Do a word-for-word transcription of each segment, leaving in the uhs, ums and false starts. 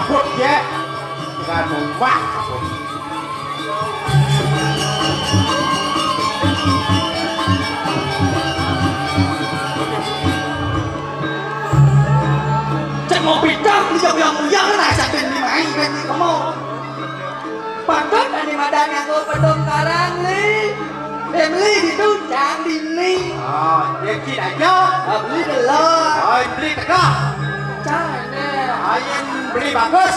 Kok ya? Dengan mumpah. Cek mau picah, bisa uyang-uyang, nah, sampai ini main, kan, kamu. Patut ane madan nganggo pedung karang, Li. Eh, beli di Tuncang, di Ning. Oh, ya, Cik aja. Ah, beli delok. Oh, beli tengah. Cang, ini. Ah, yang beli bagus.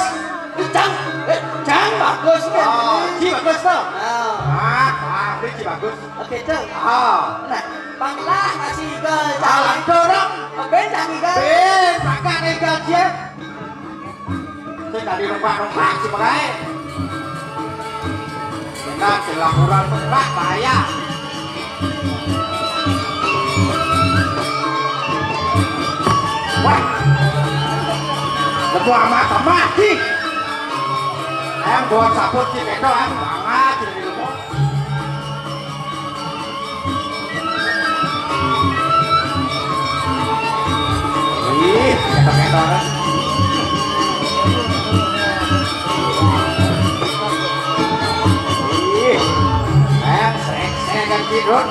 Eh, Cang, eh, Cang bagus, kan? Oh, Ci bagus, tuh. Ah. Ah, ah, beli Ci bagus. Oke, Cang. Ah. Nah, panglah masih igal, Ah, Cang. Langsung, dong. Oh, ben, Cang igal. Ben, makan igal, Ci. Sing dadi numpak-numpak sing bae. Enak sing laporan numpak bahaya. Wah. Lebu amat amat sih. Yang buat saput sih kedo yang banget sih di rumah. Ih, ketok-ketok. Ih, eh, srek-srek kan tidur.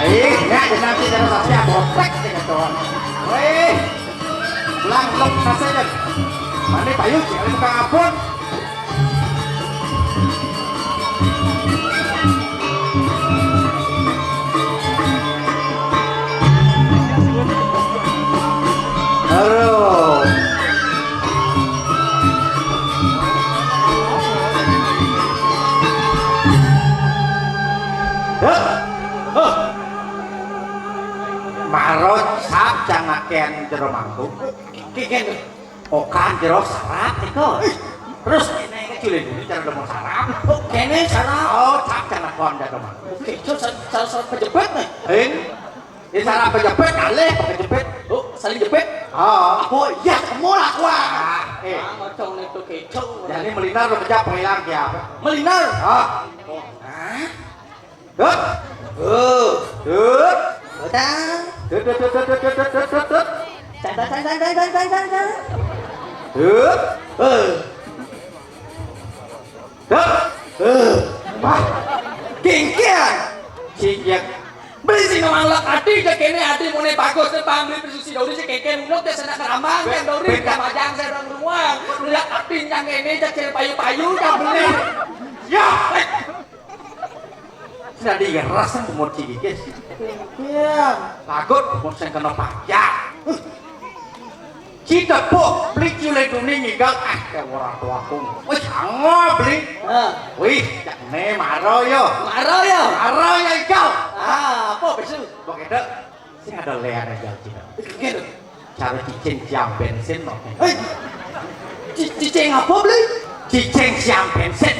Ih, ya, nanti terus saya botek dengan cowok. Wih. Langsung saja. Mane payu, jangan buka ngapun. Aduh. Hah? Hah? Maro sap janaken jero mangkuk. Kiken. Okan jero sarap iko. Terus kene iki jule dulu cara demo sarap. Oh, kene sarap. Oh, cap cara kon demo. Oke, itu sa- salah salah pejepit nih. Eh, ini sarap pejepit kalih pejepit. Oh, saling jepit. Oh. Oh iya, kamu lah kuat. Ah, eh. Ah, macam itu kecoh. Jadi melinar lo pejap pengilang ya. Melinar. Ah. Hah? Hup. Hup. Hup. Tang. Tut, tut, tut. Tang, tang, tang. Hup. Eh. Hup. Eh. Wah. Kengkean. Sing ya. Beli sing ngelak ati cek kene ati mune bagus te pang beli persusi dauri cek kengkean uluk te senak kerambang kan dauri kamajang saya orang ruang. Ngelak ati nyang kene cek cek payu-payu kan beli. Ya. Dadi rasa umur cigige. Iya. Lagut umur sing kena pajak. Ci tepuk, beli cilik dunia ngigal, ah, kayak orang tuaku. Wih, sango beli. Heeh. Wih, cak ne maro yo. Maro yo. Maro yo igal. Ah, apa besu? Pokoknya sing ada lean aja cina. Gitu. Cara cicing siam bensin no. Eh, ci- cicing apa beli? Cicing siam bensin.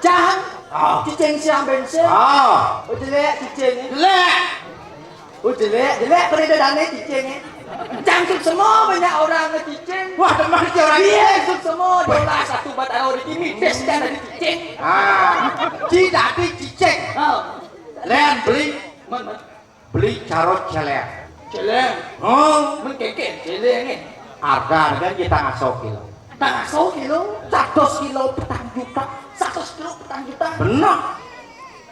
Cang. Ah. Cicing siam bensin. Ah. Oh jelek cicing. Jelek. Oh jelek, jelek pada dane cicing. Cang semua banyak orang ngecicing. Wah, teman si orang. Iya, semua dolar satu bataro di sini. Des dan ada cicing. Ah. Ci dadi cicing. Oh. Lean beli. Man, man. Beli carot celeng. Celeng. Oh. Men keke celeng eh. Harga harga kita ngaso kilo. Ngaso kilo, seratus kilo petang juta, seratus kilo petang juta. Benar.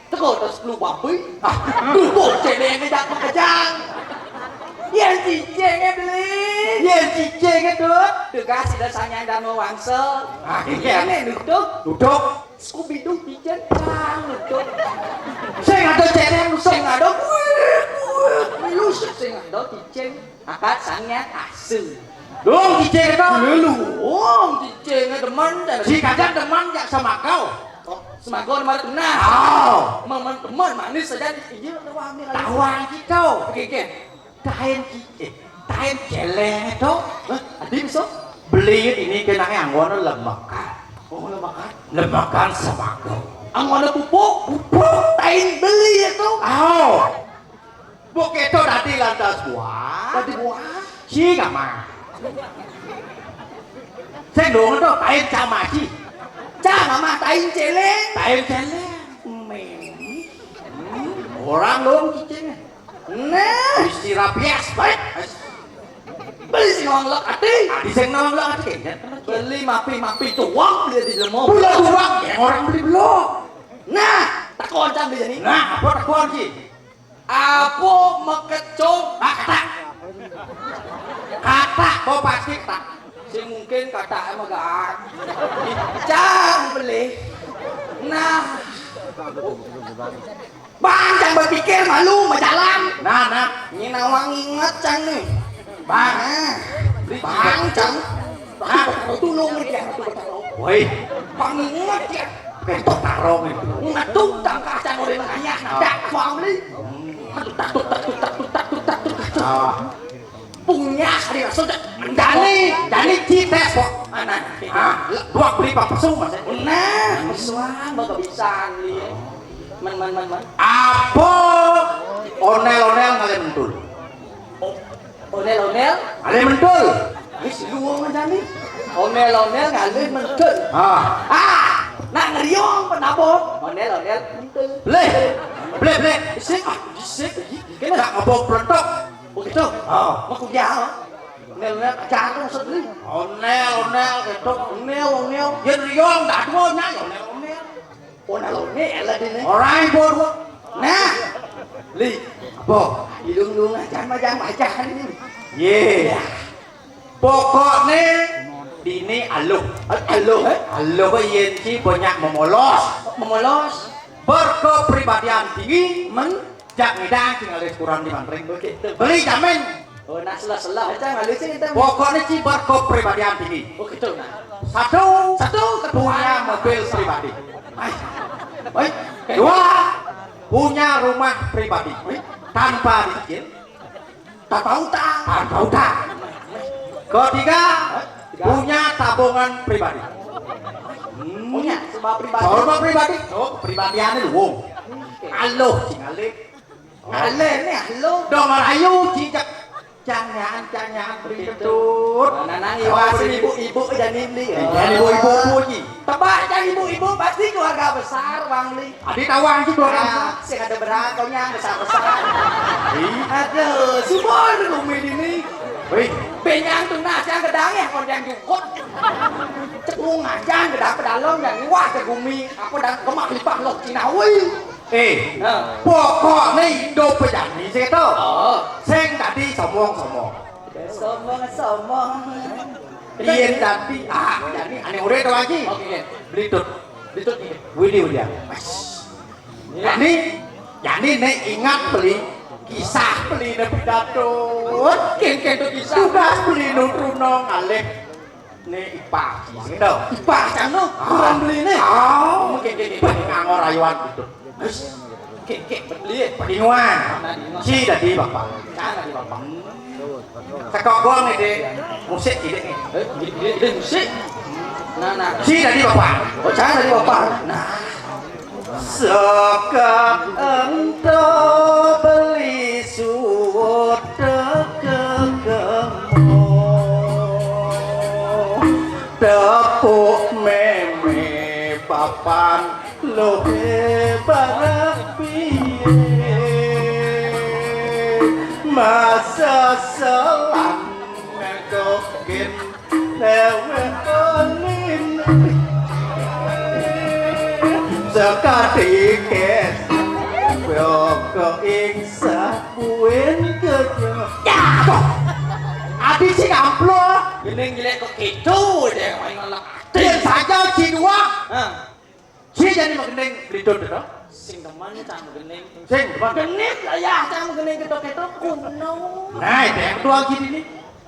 Teko terus lu babi. Ah, duh, celeng eh jak makejang. Yen cicing eh beli. Yen cicing eh tuh. Tugas sudah sanyang dan wangsa. Ah, iya. Ini duduk. Duduk. Scooby-Doo pijen cang nutut. Sing ada cereng, sing ada kuek, kuek, milu sing ada cicing. Angkat sangnya asu. Dong cicing itu. Lu, dong cicing demen dan si kadang demen jak sama kau. Oh, semago demen tenang. Oh. Teman teman manis saja iya tawang nih. Tawang kita. Oke oke. Tain ci- eh, tain celeng itu. Hah? Adi bisa? Beli ini kena anggona lemekan. Oh, lemekan. Lemekan semago. Anggona pupuk. Pupuk tain beli itu. Aho. Buk itu tadi lantas buah. Tadi buah. Si gama. Saya dong itu tain sama si. Cang sama tain celeng. Tain celeng. Orang dong cicing. Nah, isi rapias baik. Beli sing nawang lek ati. Adi sing nawang lek ati, kan? Beli mapi-mapi tuang beli di jelema. Bula tuang, ya orang beli belum. Nah, takon cang beli ni. Nah, apa takon ki? Apa makecok? Ah, kata. Kata, kau pasti kata. Sing mungkin kata emang gak. Cang beli. Nah. Bang, cang berpikir malu, berjalan. Nah, nah. Ini nawang inget, cang nih. Bang, bang, cang. Nah, tulung nih, cang. Woi. Bang, inget, cang. Ketok tarong itu. Ngetuk tangkah, cang, oleh nengahnya. Nah, dak, bang, beli. Aduh, tak, tak, tak, tak, tak, tak, tak, tak. Ah. Punya, hari rasul, cang. Jani, jani cites kok. Mana? Ah, dua beli pak pesu, Mas. Nah, pesuan, baga bisa, nih. Men, men, men, men. Apa onel-onel ngalih mentul? Oh, onel-onel? Ngalih mentul. Wis luwung aja nih. Onel-onel ngalih mentul. Ah. Ah, nak ngeriung penabok. Onel-onel mentul. Bleh. Bleh, bleh. Isik, ah, isik. Kena. Tak ngobok peletok. Oh gitu. Ah. Mau kuliah. Onel-onel ajar tuh maksud lu. Onel-onel gitu. Onel-onel. Yen riung tak dua nya ya onel-onel. Onel-onel lah dene. Ora ibu dua. Nah. Li. Apa? Ilung-ilung aja majang-majang ini. Ye. Ya. Pokokne dini aluh. Aluh, eh? Aluh yen ki banyak memolos. Memolos. Berkepribadian tinggi. Men? Jak ngidang sing alih kurang di mantring. Oke, tuh. Beli jamin. Oh, nak selah-selah aja ngalih sih kita. Pokoknya ci berkepribadian tinggi. Oh, gitu, nah. Satu, satu, kedua, punya mobil pribadi. Ay. Ay. Dua, punya rumah pribadi. Ay. Tanpa dicicil. Tanpa utang. Tanpa utang. Ketiga, punya tabungan pribadi. Hmm. Punya, semua pribadi. Semua pribadi. Oh, kepribadiannya lu. Aluh, sing alih. Ngalih nih, aluh. Dong merayu, cicak. Jangan, jangan, berikut. Nah, nah, nah, ibu, ibu, ibu, jadi ini. Jadi ibu, ibu, ibu, Ji. Tebak, cang ibu-ibu, pasti keluarga besar, Bang Li. Adi tawang sih keluarga besar. Sing ada berakaunya besar-besar. Ih. Aduh, subur bumi ini. Wih. Benyang tunas yang gedang ya, kon yang jukut. Ceklung aja, gedang pedalong yang wah ke bumi. Apa dan kemak lipah loh Cinawi. Eh, pokoknya Indo pejani sih tuh. Oh. Sing tadi somong-somong. Somong-somong. Iya tadi, ah, jadi aneh udah tuh aja. Oke, oke. Belitut. Belitut nih. Widi udah. Mas. Iya. Jadi, jadi nek ingat beli kisah beli ne pidato. Kengkeng tuh kisah. Tugas beli nutruno ngalih ne ipah. Gitu. Ipah cang no. Ah. Kurang beli ne. Oh, kengkeng itu ngangor ayuan gitu. Terus, kengkeng beli. Pedinguan. Nah, di rumah. Si dadi bapak. Nah, dadi bapak. Cekok gong nih, Dik. Musik, Dik. Eh, Dik, Dik, Dik, musik. Nah, nah. Si dadi bapak. Oh, jangan dadi bapak. Nah. Saka ento beli suwut kekemu. Tepuk meme papan lohe barang piye. Masa selam ngekokin Lewat olin sekatike Yoko ing sabuin kerja. Ya! Adi sing amplop. Gening jelek kok gitu deh, main ngelak. Dia saja si dua. Hah? Si jadi magending bridot to. Sing demen cang magending. Sing demen. Genit lah ya cang magending ketok-ketok kuno. Nah, itu yang kedua gini nih.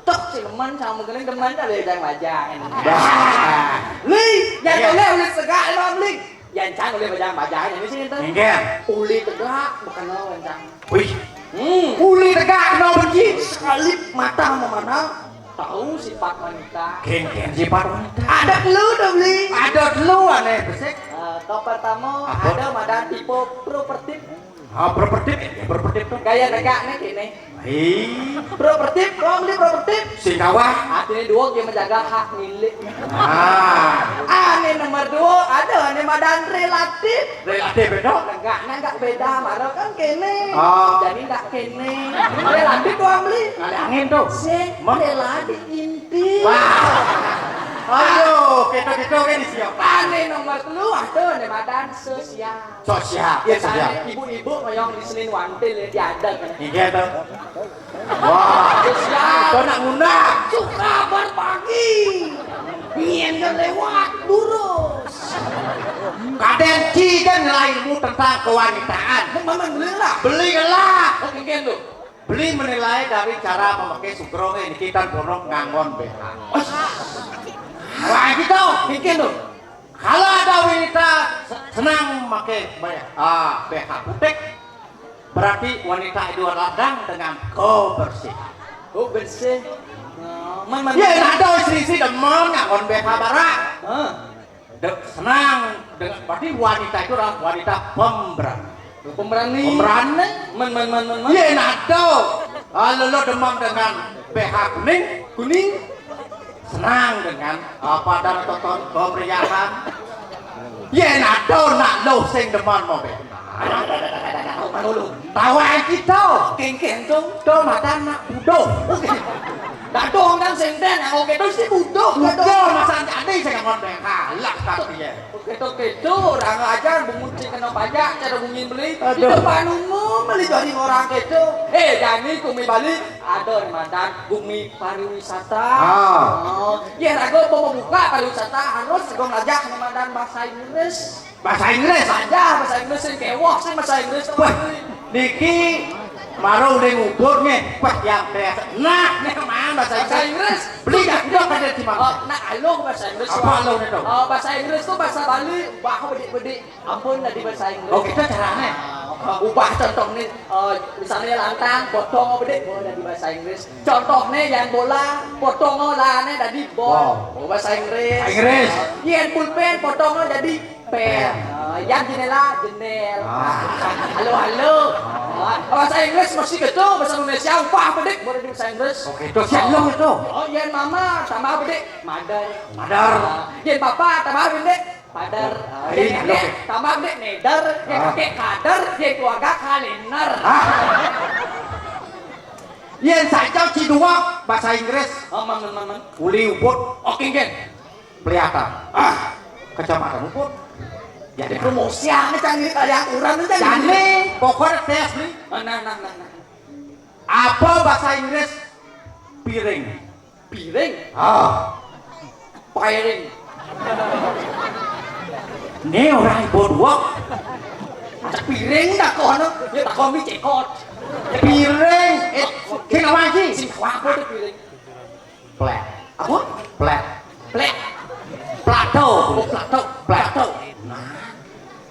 Tok sing demen cang magending demen ta le cang bajang. Bah. Li, yang oleh oleh segak emang li. Yang cang oleh bajang-bajang ini sih itu. Enggak. Uli tegak bukan lawan cang. Wih. Hmm. Uli tegak kena benci. Sekali mata memandang. Tahu sifat wanita. Kengkeng sifat wanita. Ada lu dong, Li. Ada lu aneh besek. Eh, kau pertama apa? Ada madan tipe properti. Ah, properti, ya, properti to. Gaya negakné kéné. Ih, properti, Tuang Beli, properti. Sing kawah. Artinya dua dia menjaga hak milik. Ah. Ané nomor dua, ada ané madan relatif. Relatif itu? Enggak, enggak beda, mara kan kéné. Oh. Jadi enggak kéné. Relatif, Tuang Beli. Ada angin tuh. Sing, relatif inti. Wah. Aduh, kita-kita kan siapa? Ané nomor telu, ada ané madan sosial. Sosial, iya, sosial. Misalnya ibu-ibu ngoyong di Senin Wantil ya, diadat. Iya, to. Wah, sosial. Itu nak ngundang. Suka berbagi. Nyender lewat, lurus. Kadén ci kan nilai ilmu tentang kewanitaan. Memang belilah. Belilah. Oh, mungkin tuh. Beli menilai dari cara memakai sugro ini kita bonok nganggon B H. Wah, gitu. Mungkin tuh. Kalau ada wanita senang pakai banyak, ah, B H putih, berarti wanita itu ladang dengan kebersihan. Oh, bersih. Oh, man, man. Ya, ada istri-istri demen nganggon B H barak. Hah? De-, senang dengan, berarti wanita itu adalah wanita pemberani. Pemberani. Pemberani. Men, men, men, men, men. Iya, nado. Kalau lo demam dengan B H kuning, kuning, senang dengan apa dan tonton kemeriahan. Iya, nado nak lo sing demam mau be. Tawa kita. Kengkeng dong. Tuh mata nak budo. Dadong kan senten, yang oke terus si budo. Budo masa jadi saya ngomong kalah tapi ya. Kéto-kéto, orang aja bungut sing kena pajak, cara bumi beli. Aduh. Di depan umum beli jadi orang kéto. Eh, jani gumi Bali, ada madan gumi pariwisata. Ah. Oh, ya raga mau membuka pariwisata harus raga belajar madan bahasa Inggris. Bahasa Inggris? Belajar bahasa Inggris sing kéweh, sing bahasa Inggris. Wah, niki marung di ngubur nih. Wah, yang biasa. Nah, nih mana bahasa Inggris? Bahasa Inggris. Beli dah, udah pada di mana? Oh, nah, alo bahasa Inggris. Apa alo nih, dong? Oh, bahasa Inggris tuh bahasa Bali, bah bedik-bedik. Ampun, dari bahasa Inggris. Oh, gitu caranya. Ah, ubah contoh nih, eh, misalnya lantang, potong bedik, boleh dari bahasa Inggris. Contohnya yang bola, potong lah nih dari bol. Bol. Oh, bahasa Inggris. Bahasa Inggris. Yang pulpen, potong jadi pen. Pen. Ah, yang jendela, jendel. Ah. Halo, halo. Ah, bahasa Inggris mesti gitu, bahasa Indonesia ubah bedik, boleh di bahasa Inggris. Oke, itu siapa itu? Oh, yang mama tambah bedik, mother. Mother. Ah, yang papa tambah bedik, Padar. Ah, iya, oke. Tambah dek neder, ya kakek kader, ya keluarga kalender. Ah. Yen saja Ciduak bahasa Inggris. Oh, man, man, man, man. Uli Ubud. Oke, nggih. Peliatan. Ah, Kecamatan Ubud. Ya, promosi aja cang ini kalian kurang aja. Jane pokoknya tes nih. Nah, nah, nah, nah, nah. Apa bahasa Inggris piring? Piring. Ah. Piring. Ini orang ibu dua. Cek piring tak kono, ya tak komi cekot. Piring. Eh, sing apa sih? Sing apa tuh piring? Plat. Apa? Plat. Plat. Plato. Oh, plato. Plato. Nah.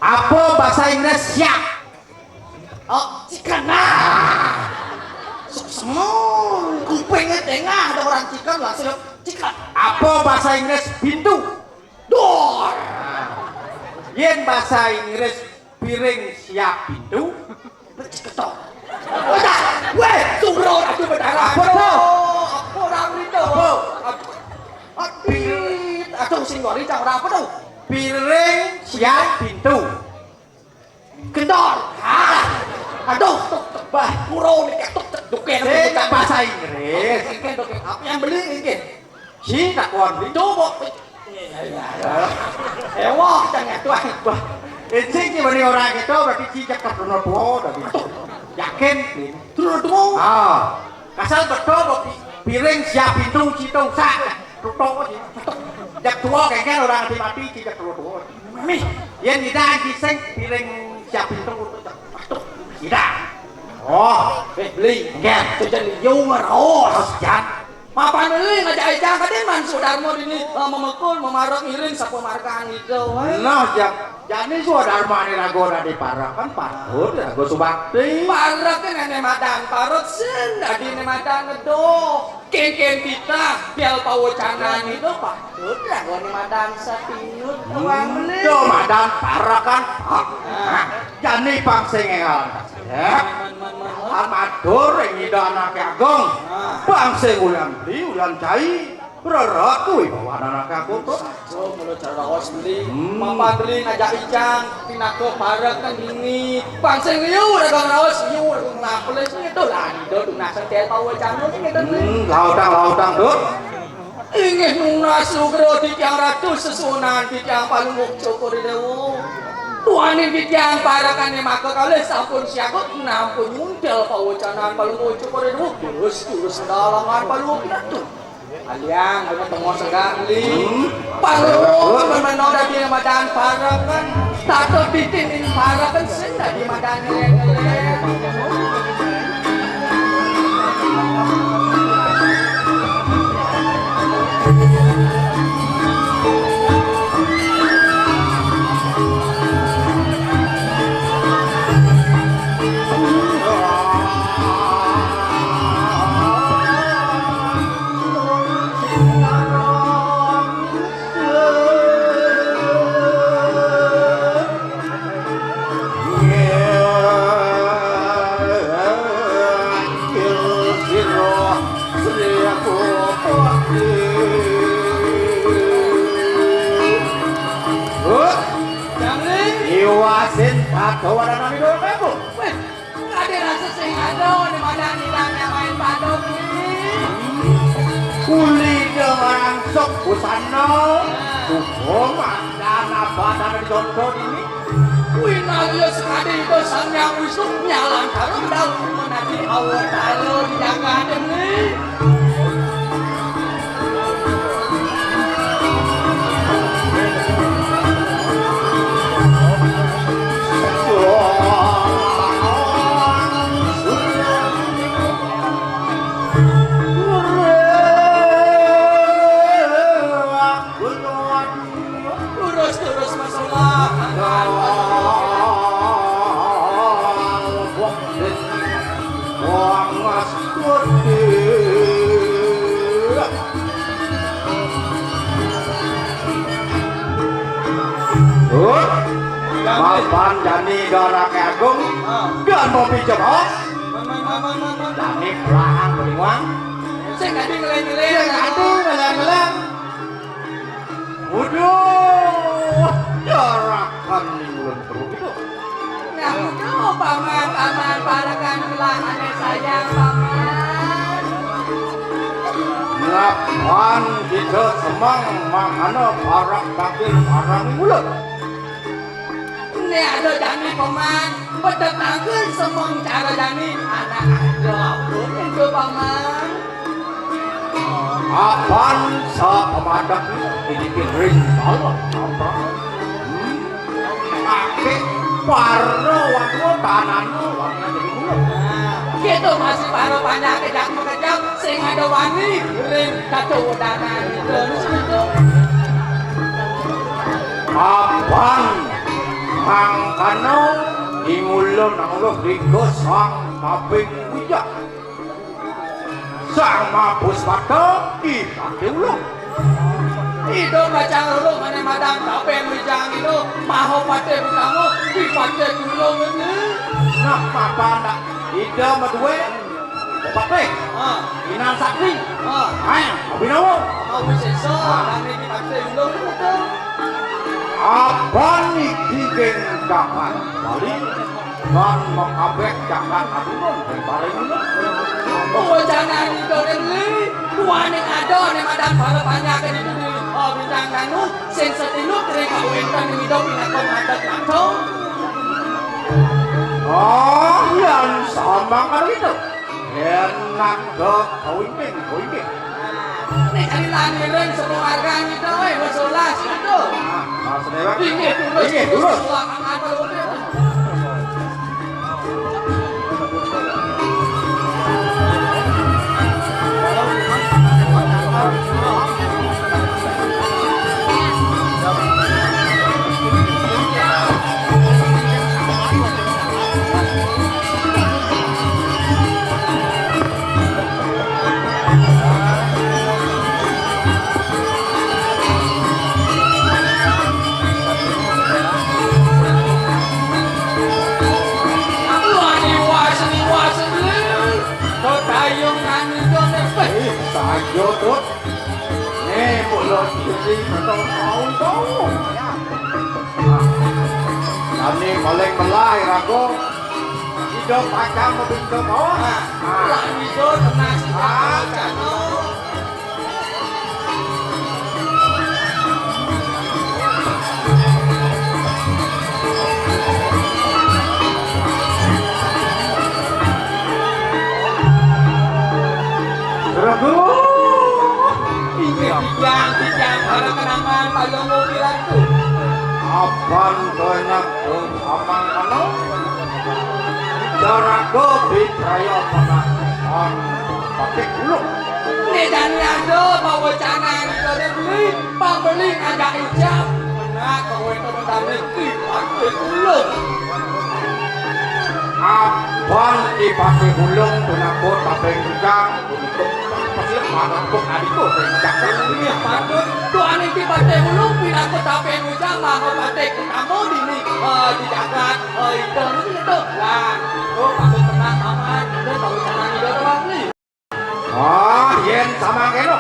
Apa bahasa Inggris siap? Oh, chicken. Nah. Sok semua kupingnya tengah ada orang chicken langsung chicken. Apa bahasa Inggris pintu? Door. Yen bahasa Inggris piring siap pintu. Ciketok. Udah, weh, sumro aku berdarah. Apa tuh? Apa orang itu? Apa? Apa? Aduh, sing ngori cang ora apa tuh? Piring siap pintu. Kendor. Ah. Aduh, tuh, tuh, bah, puro nih, tuh, tuh, duken, sing duken. Bahasa Inggris. Oke, oke, oke. Apa yang beli ini? Si tak kuat beli. Tuh, kok. Ewah, jangan tuan. Wah, ini sih beli orang itu berarti cicak ke Bruno Tua tadi. Yakin? Bruno Tua. Ah, kasal betul kok pi-, piring siap pintu situ sak. Tutup aja. Jak tua kayaknya orang mati-mati cicak Bruno Tua. Mami, ya tidak giseng piring siap pintu. Tidak. Oh, eh beli. Enggak. Tuh jadi liung raos. Jangan. Mapan beli ngajak aja kadén man Sudarmo dini, eh, memekul, memarok ngiring sapa margaan itu. Nah, jak jani Sudarmo ini rago ora diparok kan patut rago subakti. Parok kan nenek madan parok sen, dadi nenek madan ngedo. Kénkén titah, pial pawocanan itu patut rago nenek madan satinut tuang beli. Tuh madan parok kan. Ah, jani pang sing engalan. Ya. Matur ing Ida Anake Agung. Ah. Bangsa ulian beli, ulian cai. Rerak kuwi bawan Anake Agung to. Saja mula jeraos beli. Hmm. Mapan beli ngajak ijang, pinaga bareng kan dini. Bangsa liu dagang raos, liu ngapel sing itu lah, Ida tunas tel pawecana sing ngeten. Hmm, lautang, lautang, Dut. Inggih nunas lugra titiang Ratu sesuunan titiang Palungguh Cokor Dewa. Duaning titiang parekane maka kalih sampun siaga nampun nguntil pawecanan Palungguh Cokor Dewa. Terus, terus dalangan Palungguh Ratu. Aliang, ana tengok segak beli. Hmm. Palungguh menmenau dadi madan parekan. Tato titin ing parekan sing dadi madan ngelek-ngelek. Iwasin batu warna nami dulu. Weh, ada rasa sing ada, ada madan hilang yang main padok ni. Kuli dengan sok busana, tubuh madan apa tanah di contoh ini. Kuwi nalika sekadi itu Sang Hyang Wisnu nyalang karung daun menanti Allah Ta'ala di jagat ini. Lurus, lurus, masalah. Hut. Mapan jani Ida Anake Agung. Ah. Dan mau pinjam os. Man, man, man, man, man, man. Jani pelahang beriwang. Sing adi ngeleng-ngeleng. Sing adi ngeleng-ngeleng. Waduh, jarakan ning ulun terus itu. Nah, itu paman, paman, parekan kelahane sayang, paman. Ngapan kita semang mangana parak takir parang ulun? Nek ada jani paman, petetangga semeng cara jani, anak ada apa itu, paman? Apan sapamadek ini piring salah apa? Hmm? Kakek para warna tanana warna jadi gula. Nah, gitu masih para panjang kejak mekejak sing ada wani ring katudanan itu. Apan mangkana ing ulun Allah dika sang kaping wijak. Sang mabus mata, ih, pati ulung. Ida kacang lulu mane madang kaping wijang ida, maha patih utama, ih, patih ulung ini. Nah, papan dak ida madue, patih. Ha. Inang sakti. Ha. Ayo, abinawa. Mau sesa, ha. Kami di patih ulung itu. Apa niki geng dapat balik? Lan makabeh jagat adunan ring paring. Oh, jangan itu, Rimli. Duaning ada ning madan para panyakan itu di, oh, bintang kanu, sing setinut ring kawintan ning ida pinaka madat langsung. Oh, yan sama karo itu. Enak dok, kawinting, kawinting. Nek cari laniran sekeluarga kita, weh, wis sebelas, gitu. Nah, nah, sedewek. Inggih, terus, inggih, terus, terus. Terus. Ayo, Tut. Nih, mulo siji, betul mau, tuh. Nah, ini paling belah, irago. Ijo pacang, mau ijo bawah. Nah, nah. Lah, ijo, tenang, sih, ah, jangan. Rego. Inggih titiang, titiang para kenangan Palungguh Kiratu. Apan to enak, eh, amang anu? Daraga bipraya pangakan patik ulung. Nedani ada pawecanan ida beli, pambeli ngajak ijab. Menak kawéntenan niki patik ulung. Apan ki patik ulung, punapa taping ujang? Untuk pasti pada pun adiko, ujang. Iya, patut. Tuan iki patik ulung, pinaka taping ujang, mangka patik utama dini, eh, di jagat, eh, ida niki to. Lah, oh, patut tenang, aman. Ida tahu jalan ida doang nih. Ah, yén samangkéna,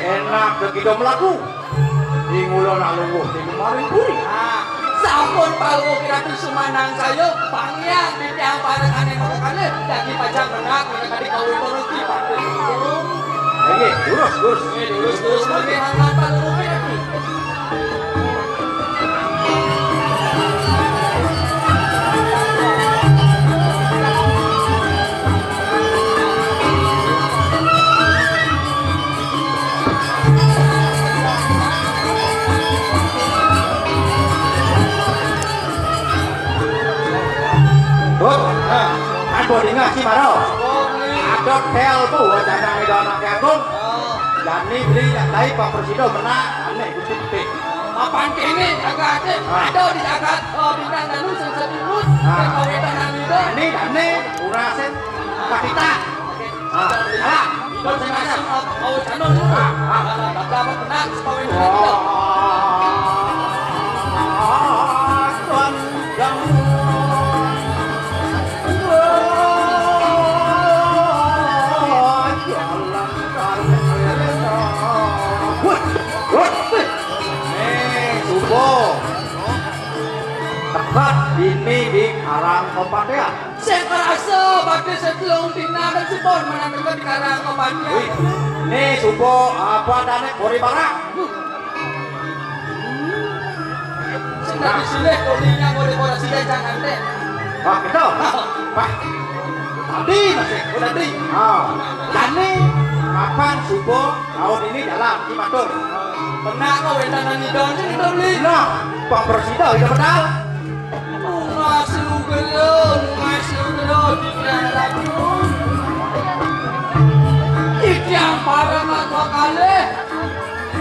enak kita mlaku. Ing ula nak lungguh ing maring puri. Ah, sampun Palungguh Kiratu sumanangsaya, panggihan titiang parekané mangkané, dadi pacang menak, menak tadi kawula nuruti pantun. Nggih, lurus, lurus. Nggih, lurus, lurus, nggih, hangkat Palungguh Kiratu. Tut, ah, kan bodinga si Maro. Ada tel tuh, wacana ida anaké agung. Jani beli, jani Pak Presida menang, aneh, Gusti Putih. Mapan kéné jagat, ah, ada di jagat, eh, Bintang Danu sing sedulur, ah, sing kawitan anu ida. Ini, ini, urasin, Pak Tita. Ah, alah, ida sing ada. Oh, anu, ah, ah. Alah, bapak benar, sing kawitan anu ida. Ah, Tuan Danu. Wah, jalan. Wah, wah. Eh, suba. Teka dini di Karang Kapatihan. Sing karasa badhé setelung dina kan sipun menawi teka di Karang Kapatihan. Wih, né suba apa adané kori barang? Sing dadi silih kuning yang oleh ora sida jangan deh. Ah, gitu. Wah. Tadi masih. Oh, tadi. Ah. Jani mapan suba laut ini jalan, ki matur. Benar kok wénten nang ida sing itu beli. Nah, Pak Presida itu benar. Mas Lugelo, Mas Lugelo, Titiang Ratu. Titiang para mangga kalih.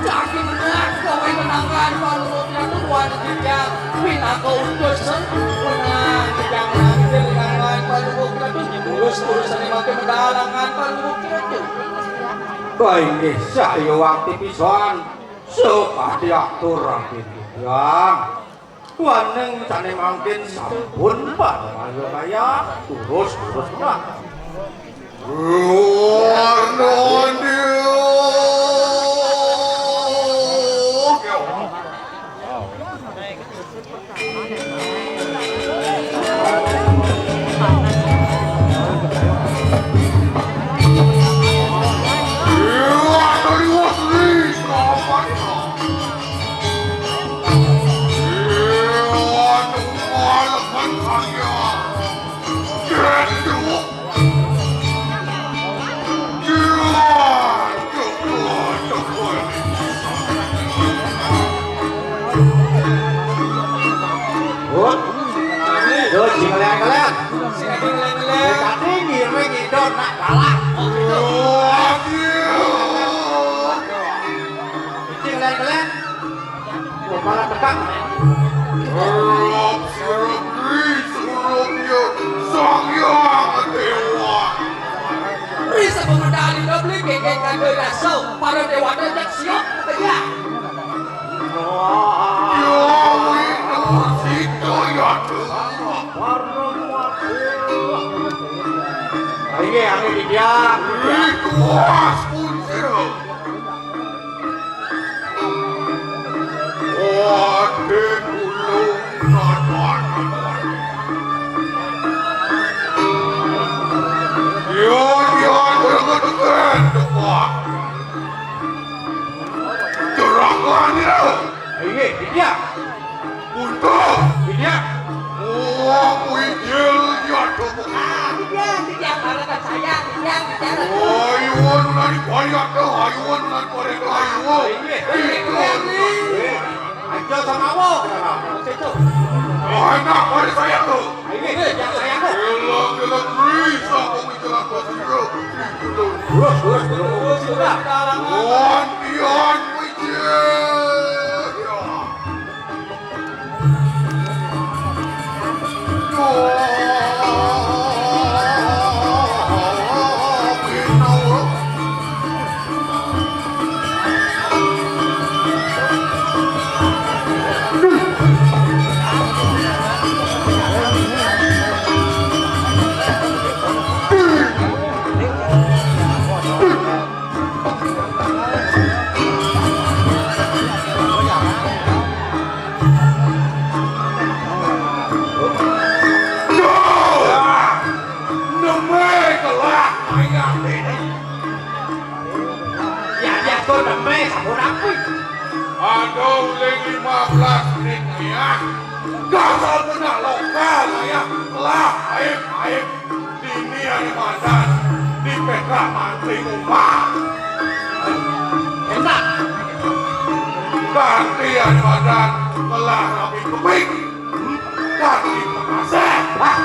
Jagi menang, kowe menangan, Palungguh Ratu, wan Titiang. Pinaka utus, menang, Titiang Ratu, menangan, Palungguh Ratu. Terus, terus, ini makin mendalangan, Palungguh Ratu. Wah, inggih, saya waktu pisan. Sok diatur, Raden Titiang. Waning sané mangkin sampun panemaya kaya terus-terus, Pak. Warnanya. Wah. Yo, sing ngeliat-ngeliat. Sing ngeliat-ngeliat. Tadi ngiring itu nak kalah. Oh, gitu. Sing ngeliat-ngeliat. Kepala tegak. Harap sirep ri surupnya Sang Hyang Dewa. Ri sebelum medali dobli kengkeng kandoi raso. Para dewata jak siap bekerja. Dewi Nursidoyoto. Ayo, ayo, Didian. Ri kuas kuncil. Ayo, nani pariat, ayo, nani pariat, ayo. Inggih, inggih, inggih. Aja samawa. Situ. Oh, enak, mari saya tuh. Inggih, yang saya tuh. Gelap, gelap, bisa kau menjelang kau sendiri. Lurus, lurus, lurus. Lurus, lurus. Gantian, Wijaya. Duh! Neme kelah ayah ini. Ya, ya, tuh neme sampun apik. Aduh, uling lima belas menit, ya. Dasar benak lokal, ya. Kelah, aib, aib. Dini ane madan dipekak mantri umah. Enak. Ganti ane madan ngelah rapi keping. Ganti pengasih. Hah?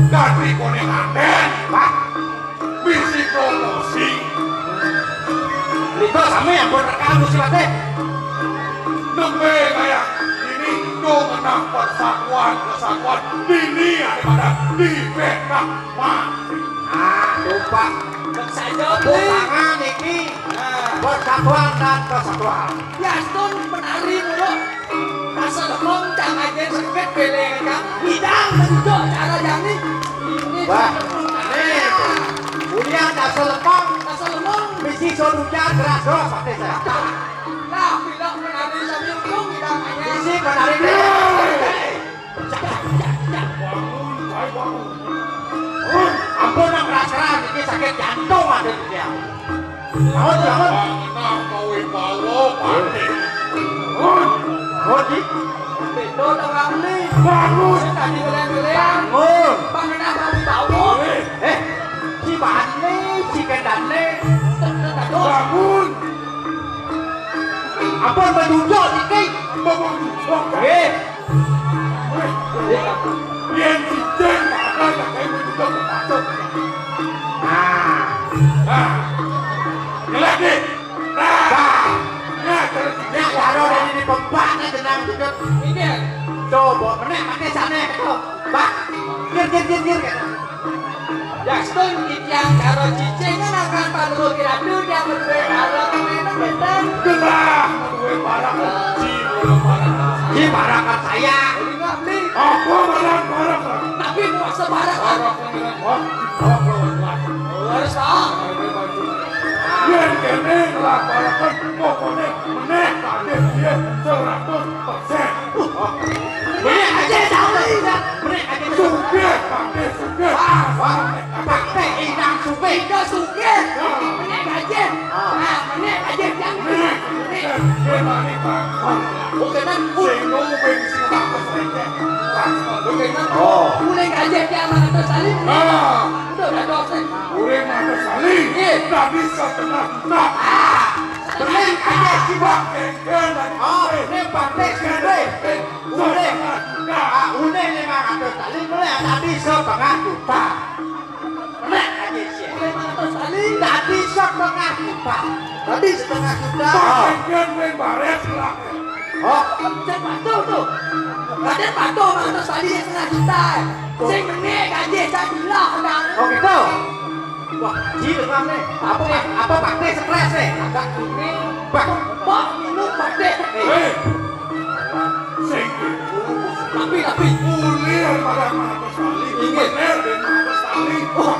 Ganti konek anten. Hah? Bisi promosi. Nika sami ampun rekam musibate. Nembe kaya ini do ngenah persatuan kesatuan dini ane madan dipekak mantri. Ah, lupa. Saja, Bli. Bukangan iki. Nah. Persatuan dan kesatuan. Yastun penari mulu. Rasa lemong cang aja sakit beleng, Kang. Hidang menunjuk cara jani. Ini wah, nih. Ulian rasa lemong. Rasa lemong. Bisi soduja gerak-gerak pakai saya. Lah, bila penari sambil untung hidang aja. Bisi penari. Hei. Bangun, hai, bangun. Bangun. Ampun, nang keras-keras, iki sakit jantung ada di dia. Bangun, bangun. Bangun, mau bawa, Pak. Bangun. Bangun, Ji. Beda dengan ni. Bangun. Saya tadi geleang-geleang. Bangun. Bangun, mau bawa. Eh, eh, si Bani, si Kendane. Bangun. Ampun, menunjuk, iki. Bangun. Eh. Yen cicing makan kakek itu juga termasuk. Nah. Nah. Ngelek nih. Nah. Nah. Ya, kalau cicing. Ya, kalau dari di pembak, nah, jenang juga. Ini. Coba, menek, pakai sana, tuh. Pak. Gir, gir, gir, gir, gitu. Yastun titiang cara cicing, kan akan padha kira-kira dia berduwe barang, memang benten. Genah, berduwe barang, ji, berduwe barang. Ji, barang kan saya. Beli nggak beli? Apa barang, barang, barang? Tapi mau sebarang. Barang, barang, wah, wah, wah, wah. Harus tahu. Yen kene ngelah barang, pokoknya meneh tadi dia seratus persen. Bener aja, tahu. Bener aja. Sugih, Pak De, sugih. Wah, wah. Pak De inang sugih. Ida sugih. Ya. Menek gaji. Ah. Nah, menek gaji yang menek. Menek. Menek. Oh, kenang. Sing nunggu sing bagus aja. Oh, kenang. Oh. Mulai gaji yang mana tuh, Salim? Ah. Udah, udah dosen. Mulai mana, Salim? Iya. Tadi setengah juta. Ah. Menek gaji. Pak De, kenang. Oh, ini Pak De sugih. Une, ah, une limang atus tali, mulai tadi setengah juta. Menek aja sih. Limang atus tali. Tadi setengah juta. Tadi setengah juta. Pak, yen kowe bares lah. Oh, cek patuh tuh. Raden patuh lima atus tali setengah juta. Sing menek gaji saya bilang, Kang. Oh, gitu. Wah, ji, Kang, nih. Apa, apa Pak De stres, nih? Agak ini. Pak. Pak, minum Pak De. Eh. Sing itu. Tapi, tapi. Kuliah pada mata sekali. Inggih. Bener, ben mata sekali. Wah,